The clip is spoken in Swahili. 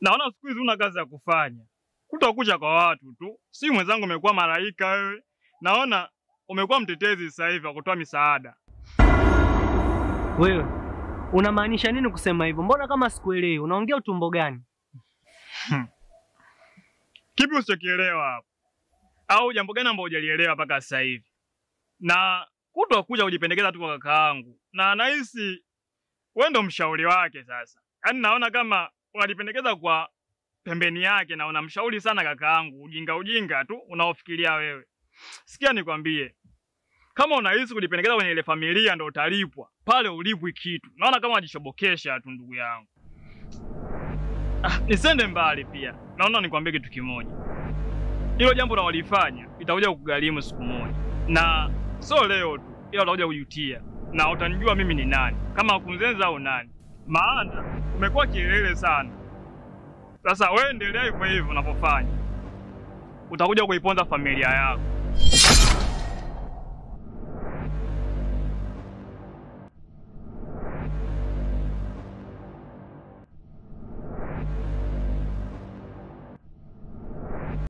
Naona siku hizi una kazi ya kufanya. Kutokucha kwa watu tu. Si mwenzangu umekuwa malaika wewe. Naona umekuwa mtetezi sasa hivi wa kutoa misaada. Wewe unamaanisha nini kusema hivyo? Mbona kama sikuelewi? Unaongea utumbo gani? Kipi usichokielewa hapo? Au jambo gani ambalo hujalielewa mpaka sasa hivi? Na kutokuja kujipendekeza tu kwa kakaangu. Na nahisi wewe ndo mshauri wake sasa. Yaani naona kama unajipendekeza kwa pembeni yake na unamshauri sana kakaangu, ujinga ujinga tu unaofikiria wewe. Sikia nikwambie. Kama unahisi kujipendekeza kwenye ile familia ndo utalipwa, pale ulipwi kitu. Naona kama unajishobokesha tu ndugu yangu. Ah, nisende mbali pia. Naona nikwambie kitu kimoja. Hilo jambo unalolifanya itakuja kukugharimu siku moja. Na sio leo tu, ila utakuja kujutia. Na utanijua mimi ni nani, kama Kunzenza au nani. Maana umekuwa kielele sana. Sasa wewe endelea hivyo hivyo unapofanya. Utakuja kuiponza familia yako.